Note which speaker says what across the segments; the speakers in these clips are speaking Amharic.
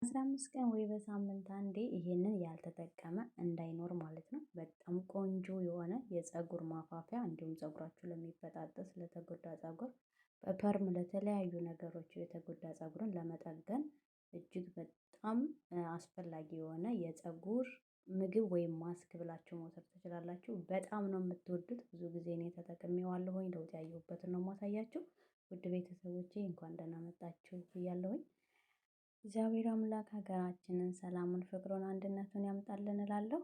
Speaker 1: 15 ቀን ወይ በሳምንት አንዴ ይሄንን ያልተጠቀመ እንዳይኖር ማለት ነው። በጣም ቆንጆ የሆነ የፀጉር ማፋፊያ እንዲሁም ፀጉራችሁ ለሚበጣጠስ ለተጎዳ ፀጉር በ perm ለተለያዩ ነገሮች የተጎዳ ፀጉርን ለመጠገን እጅግ በጣም አስፈላጊ የሆነ የፀጉር ምግብ ወይም ማስክ ብላችሁ መውሰድ ትችላላችሁ። በጣም ነው የምትወዱት። ብዙ ጊዜ እኔ ተጠቅሜዋለሁኝ፣ ለውጥ ያየሁበትን ነው የማሳያችሁ። ውድ ቤተሰቦቼ እንኳን ደህና መጣችሁ እያለሁኝ እግዚአብሔር አምላክ ሀገራችንን ሰላሙን፣ ፍቅሩን፣ አንድነቱን ያምጣልን እላለሁ።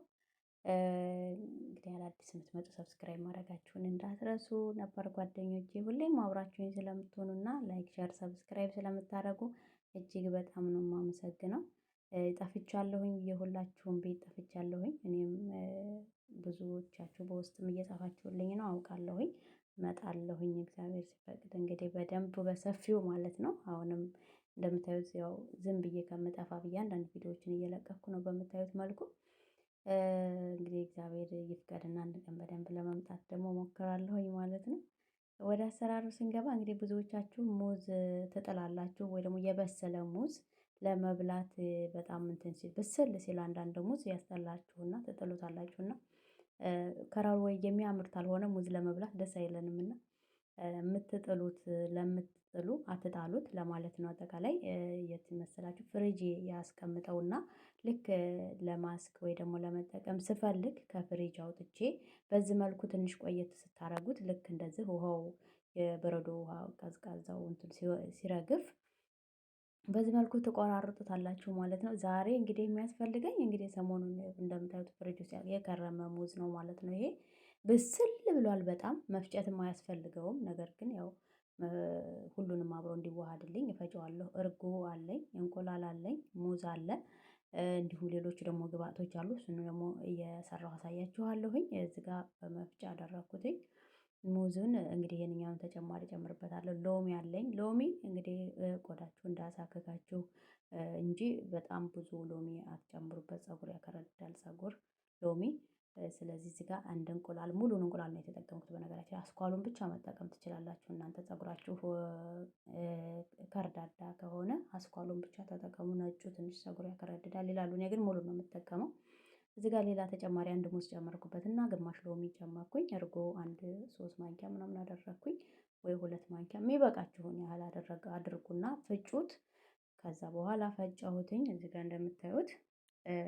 Speaker 1: እንግዲህ አዳዲስ የምትመጡ subscribe ማድረጋችሁን እንዳትረሱ። ነበር ጓደኞቼ ሁሌም አብራችሁኝ ስለምትሆኑና like፣ share፣ subscribe ስለምታደርጉ እጅግ በጣም ነው የማመሰግነው። ጠፍቻለሁኝ፣ የሁላችሁም ቤት ጠፍቻለሁኝ። እኔም ብዙዎቻችሁ በውስጥም እየጻፋችሁልኝ ነው አውቃለሁኝ። እመጣለሁኝ እግዚአብሔር ሲፈቅድ እንግዲህ በደንብ በሰፊው ማለት ነው። አሁንም እንደምታዩት ያው ዝም ብዬ ከምጠፋ ብዬ አንዳንድ ቪዲዮዎችን እየለቀኩ ነው በምታዩት መልኩ። እንግዲህ እግዚአብሔር ይፍቀድና አንድ ቀን በደንብ ለመምጣት ደግሞ ሞክራለሁኝ ማለት ነው። ወደ አሰራሩ ስንገባ እንግዲህ ብዙዎቻችሁ ሙዝ ትጥላላችሁ ወይ ደግሞ የበሰለ ሙዝ ለመብላት በጣም እንትን ሲል ብስል ሲል አንዳንድ ሙዝ ያስጠላችሁና ትጥሉታላችሁና ከለሩ ወይ የሚያምር ካልሆነ ሙዝ ለመብላት ደስ አይለንምና የምትጥሉት ለምትጥሉ አትጣሉት ለማለት ነው። አጠቃላይ የት መሰላችሁ ፍሪጅ ያስቀምጠውና ልክ ለማስክ ወይ ደግሞ ለመጠቀም ስፈልግ ከፍሪጅ አውጥቼ በዚህ መልኩ ትንሽ ቆየት ስታረጉት ልክ እንደዚህ ውሃው የበረዶ ውሃ ቀዝቃዛው እንትን ሲረግፍ በዚህ መልኩ ትቆራርጡታላችሁ ማለት ነው። ዛሬ እንግዲህ የሚያስፈልገኝ እንግዲህ ሰሞኑን እንደምታዩት ፍሪጅ ውስጥ የከረመ ሙዝ ነው ማለት ነው። ይሄ ብስል ብሏል በጣም መፍጨትም አያስፈልገውም። ነገር ግን ያው ሁሉንም አብሮ እንዲዋሃድልኝ እፈጨዋለሁ። እርጎ አለኝ፣ እንቁላል አለኝ፣ ሙዝ አለ፣ እንዲሁም ሌሎቹ ደግሞ ግብአቶች አሉ። እሱን ደግሞ እየሰራሁ አሳያችኋለሁኝ። እዚህ ጋር በመፍጫ አደረኩትኝ። ሙዙን እንግዲህ ይሄንኛውን ተጨማሪ ጨምርበታለሁ። ሎሚ አለኝ። ሎሚ እንግዲህ ቆዳችሁ እንዳያሳክካችሁ እንጂ በጣም ብዙ ሎሚ አትጨምሩበት። ፀጉር ያከረድዳል ፀጉር ሎሚ። ስለዚህ እዚህ ጋር አንድ እንቁላል ሙሉን እንቁላል ነው የተጠቀምኩት። በነገራችን አስኳሉን ብቻ መጠቀም ትችላላችሁ እናንተ ፀጉራችሁ ከርዳዳ ከሆነ አስኳሉን ብቻ ተጠቀሙ። ነጩ ትንሽ ፀጉር ያከረድዳል ይላሉ። እኔ ግን ሙሉ ነው የምጠቀመው። እዚህ ጋር ሌላ ተጨማሪ አንድ ሙዝ ጨመርኩበት እና ግማሽ ሎሚ ጨመርኩኝ። እርጎ አንድ 3 ማንኪያ ምናምን አደረግኩኝ ወይ 2 ማንኪያ የሚበቃችሁን ያህል አድርጉና ፍጩት። ከዛ በኋላ ፈጨሁትኝ። እዚህ ጋር እንደምታዩት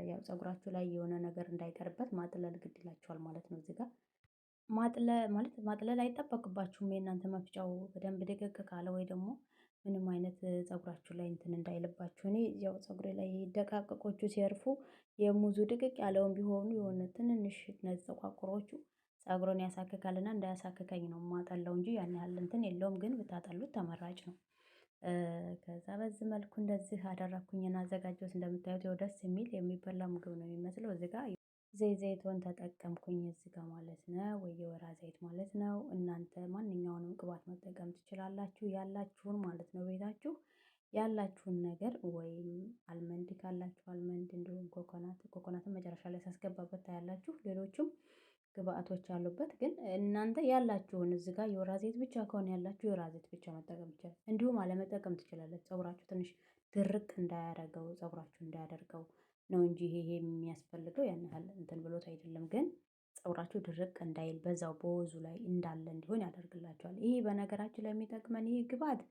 Speaker 1: ያው ፀጉራችሁ ላይ የሆነ ነገር እንዳይቀርበት ማጥለል ግድ ይላችኋል ማለት ነው። እዚህ ጋር ማለት ማጥለል አይጠበቅባችሁም። የእናንተ መፍጫው በደንብ ድቅቅ ካለ ወይ ደግሞ ምንም አይነት ፀጉራችሁ ላይ እንትን እንዳይልባችሁ። እኔ ያው ፀጉሬ ላይ ደቃቅቆቹ ሲያርፉ የሙዙ ድቅቅ ያለውን ቢሆኑ የሆነ ትንንሽ እነዚህ ጠቋቁሮቹ ፀጉሩን ያሳክካልና እንዳያሳክከኝ ነው የማጠለው እንጂ ያን ያህል እንትን የለውም። ግን ብታጠሉት ተመራጭ ነው። ከዛ በዚህ መልኩ እንደዚህ አደረኩኝና አዘጋጀሁት። እንደምታዩት ያው ደስ የሚል የሚበላ ምግብ ነው የሚመስለው። እዚህ ጋር ዘይቱን ተጠቀምኩኝ እዚህ ጋር ማለት ነው፣ ወይ የወይራ ዘይት ማለት ነው። እናንተ ማንኛውንም ቅባት መጠቀም ትችላላችሁ፣ ያላችሁን ማለት ነው። ቤታችሁ ያላችሁን ነገር ወይም almond ካላችሁ almond፣ እንዲሁም ኮኮናትን መጨረሻ ላይ ሳስገባበት ታያላችሁ። ሌሎቹም ግብአቶች አሉበት። ግን እናንተ ያላችሁን እዚህ ጋር የወይራ ዘይት ብቻ ከሆነ ያላችሁ የወይራ ዘይት ብቻ መጠቀም ይቻላል። እንዲሁም አለመጠቀም ትችላላችሁ። ፀጉራችሁ ትንሽ ድርቅ እንዳያደርገው ፀጉራችሁ እንዳያደርገው ነው እንጂ ይሄ የሚያስፈልገው ያን ያህል እንትን ብሎት አይደለም። ግን ፀጉራችሁ ድርቅ እንዳይል በዛው በወዙ ላይ እንዳለ እንዲሆን ያደርግላችኋል። ይሄ በነገራችን ላይ የሚጠቅመን ይሄ ግብአት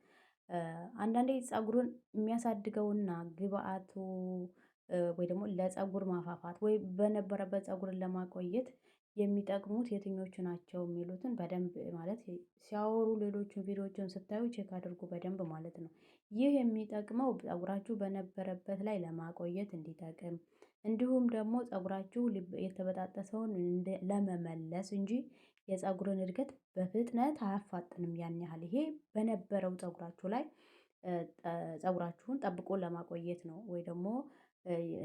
Speaker 1: አንዳንዴ ፀጉሩን የሚያሳድገውና ግብአቱ ወይ ደግሞ ለፀጉር ማፋፋት ወይ በነበረበት ፀጉርን ለማቆየት የሚጠቅሙት የትኞቹ ናቸው የሚሉትን በደንብ ማለት ሲያወሩ ሌሎቹን ቪዲዮዎችን ስታዩ check አድርጉ በደንብ ማለት ነው። ይህ የሚጠቅመው ፀጉራችሁ በነበረበት ላይ ለማቆየት እንዲጠቅም እንዲሁም ደግሞ ፀጉራችሁ የተበጣጠሰውን ለመመለስ እንጂ የፀጉርን እድገት በፍጥነት አያፋጥንም። ያን ያህል ይሄ በነበረው ፀጉራችሁ ላይ ፀጉራችሁን ጠብቆ ለማቆየት ነው ወይ ደግሞ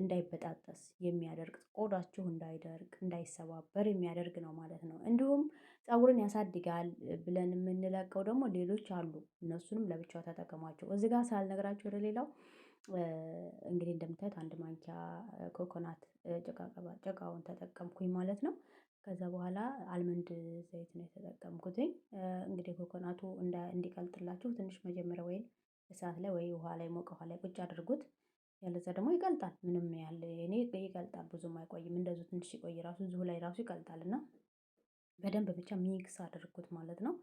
Speaker 1: እንዳይበጣጠስ የሚያደርግ ቆዳችሁ እንዳይደርቅ እንዳይሰባበር የሚያደርግ ነው ማለት ነው። እንዲሁም ፀጉርን ያሳድጋል ብለን የምንለቀው ደግሞ ሌሎች አሉ። እነሱንም ለብቻው ተጠቀሟቸው። እዚህ ጋር ሳልነግራችሁ ወደ ሌላው እንግዲህ እንደምታዩት አንድ ማንኪያ ኮኮናት ጭቃውን ተጠቀምኩኝ ማለት ነው። ከዛ በኋላ almond ዘይት ነው የተጠቀምኩትኝ። እንግዲህ ኮኮናቱ እንዲቀልጥላችሁ ትንሽ መጀመሪያ ወይ እሳት ላይ ወይ ውሃ ላይ ሞቀ ውሃ ላይ ቁጭ አድርጉት። ያለዛ ደግሞ ይቀልጣል። ምንም ያህል እኔ ይቀልጣል፣ ብዙም አይቆይም። እንደዚሁ ትንሽ ሲቆይ ራሱ እዚሁ ላይ ራሱ ይቀልጣል እና በደንብ ብቻ mix አድርጉት ማለት ነው።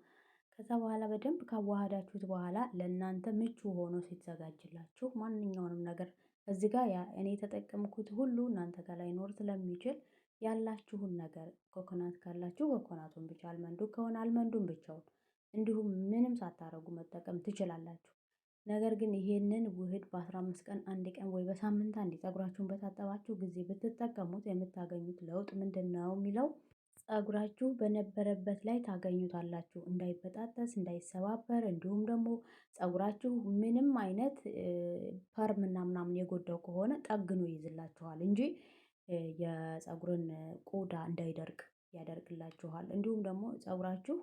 Speaker 1: ከዛ በኋላ በደንብ ካዋሃዳችሁት በኋላ ለእናንተ ምቹ ሆኖ ሲዘጋጅላችሁ ማንኛውንም ነገር እዚህ ጋር እኔ የተጠቀምኩት ሁሉ እናንተ ጋር ላይኖር ስለሚችል ያላችሁን ነገር ኮኮናት ካላችሁ ኮኮናቱን ብቻ፣ almond ኡ ከሆነ almond ኡን ብቻውን፣ እንዲሁም ምንም ሳታረጉ መጠቀም ትችላላችሁ። ነገር ግን ይሄንን ውህድ በ15 ቀን አንድ ቀን ወይ በሳምንት አንድ ፀጉራችሁን በታጠባችሁ ጊዜ ብትጠቀሙት የምታገኙት ለውጥ ምንድን ነው የሚለው ፀጉራችሁ በነበረበት ላይ ታገኙታላችሁ። እንዳይበጣጠስ፣ እንዳይሰባበር እንዲሁም ደግሞ ፀጉራችሁ ምንም አይነት perm እና ምናምን የጎዳው ከሆነ ጠግኖ ይይዝላችኋል እንጂ የፀጉርን ቆዳ እንዳይደርቅ ያደርግላችኋል። እንዲሁም ደግሞ ፀጉራችሁ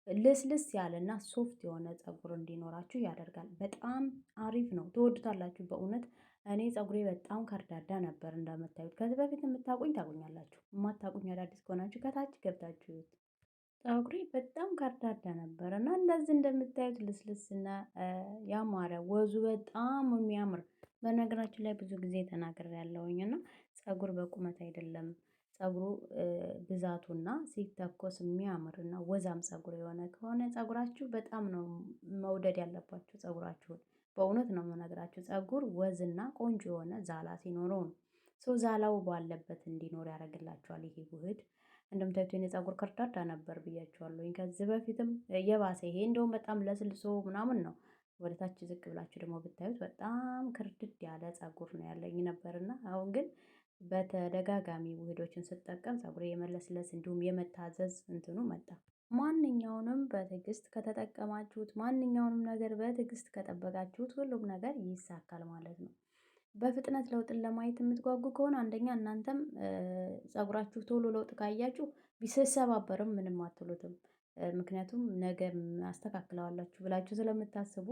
Speaker 1: ልስልስ ያለና soft የሆነ ፀጉር እንዲኖራችሁ ያደርጋል። በጣም አሪፍ ነው፣ ትወዱታላችሁ በእውነት። እኔ ፀጉሬ በጣም ከርዳዳ ነበር እንደምታዩት። ከዚህ በፊት የምታውቁኝ ታውቁኛላችሁ፣ የማታውቁኝ አዳዲስ ከሆናችሁ ከታች ገብታችሁ ፀጉሬ በጣም ከርዳዳ ነበር እና እንደዚህ እንደምታዩት ልስልስና ያማረ ወዙ በጣም የሚያምር። በነገራችን ላይ ብዙ ጊዜ ተናግሬያለሁኝ እና ፀጉር በቁመት አይደለም፣ ፀጉሩ ብዛቱና ሲተኮስ የሚያምር እና ወዛም ፀጉር የሆነ ከሆነ ፀጉራችሁ በጣም ነው መውደድ ያለባችሁ ፀጉራችሁን። በእውነት ነው የምነግራችሁ። ፀጉር ወዝና ቆንጆ የሆነ ዛላ ሲኖረው ነው። ሰው ዛላው ባለበት እንዲኖር ያደርግላችኋል ይሄ ውህድ። እንደምታዩት የኔ ፀጉር ከርዳዳ ነበር ብያችኋለሁኝ ከዚህ በፊትም የባሰ ይሄ እንደውም በጣም ለስልሶ ምናምን ነው። ወደ ታች ዝቅ ብላችሁ ደግሞ ብታዩት በጣም ክርድድ ያለ ፀጉር ነው ያለኝ ነበርና አሁን ግን በተደጋጋሚ ውህዶችን ስጠቀም ፀጉሬ የመለስለስ እንዲሁም የመታዘዝ እንትኑ መጣ። ማንኛውንም በትዕግስት ከተጠቀማችሁት፣ ማንኛውንም ነገር በትዕግስት ከጠበቃችሁት ሁሉም ነገር ይሳካል ማለት ነው። በፍጥነት ለውጥን ለማየት የምትጓጉ ከሆነ አንደኛ እናንተም ፀጉራችሁ ቶሎ ለውጥ ካያችሁ ቢሰባበርም ምንም አትሉትም። ምክንያቱም ነገ አስተካክለዋላችሁ ብላችሁ ስለምታስቡ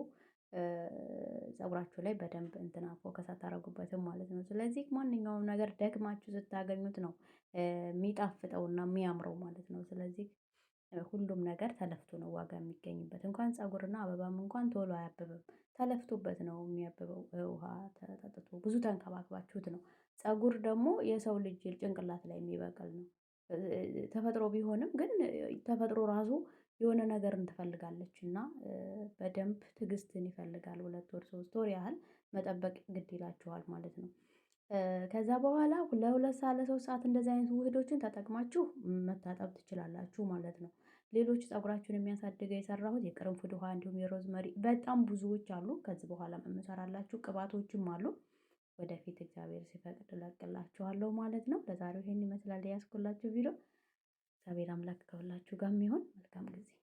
Speaker 1: ፀጉራችሁ ላይ በደንብ እንትና focus አታረጉበትም ማለት ነው። ስለዚህ ማንኛውም ነገር ደግማችሁ ስታገኙት ነው የሚጣፍጠውና የሚያምረው ማለት ነው። ስለዚህ ሁሉም ነገር ተለፍቶ ነው ዋጋ የሚገኝበት። እንኳን ፀጉርና አበባም እንኳን ቶሎ አያብብም። ተለፍቶበት ነው የሚያብበው። ውሃ ተጠጥቶ ብዙ ተንከባክባችሁት ነው። ፀጉር ደግሞ የሰው ልጅ ጭንቅላት ላይ የሚበቅል ነው። ተፈጥሮ ቢሆንም ግን ተፈጥሮ ራሱ የሆነ ነገርን ትፈልጋለች እና በደንብ ትዕግስትን ይፈልጋል። 2 ወር 3 ወር ያህል መጠበቅ ግድ ይላችኋል ማለት ነው። ከዛ በኋላ ለ2 ሰዓት ለ3 ሰዓት እንደዚህ አይነት ውህዶችን ተጠቅማችሁ መታጠብ ትችላላችሁ ማለት ነው። ሌሎች ፀጉራችሁን የሚያሳድገው የሰራሁት የቅርንፉድ ውሃ እንዲሁም የሮዝመሪ በጣም ብዙዎች አሉ። ከዚህ በኋላ የምሰራላችሁ ቅባቶችም አሉ። ወደፊት እግዚአብሔር ሲፈቅድ እለቅላችኋለሁ ማለት ነው። ለዛሬው ይሄን ይመስላል ያስኩላችሁ ቪዲዮ። እግዚአብሔር አምላክ ከሁላችሁ ጋር ይሁን። መልካም ጊዜ።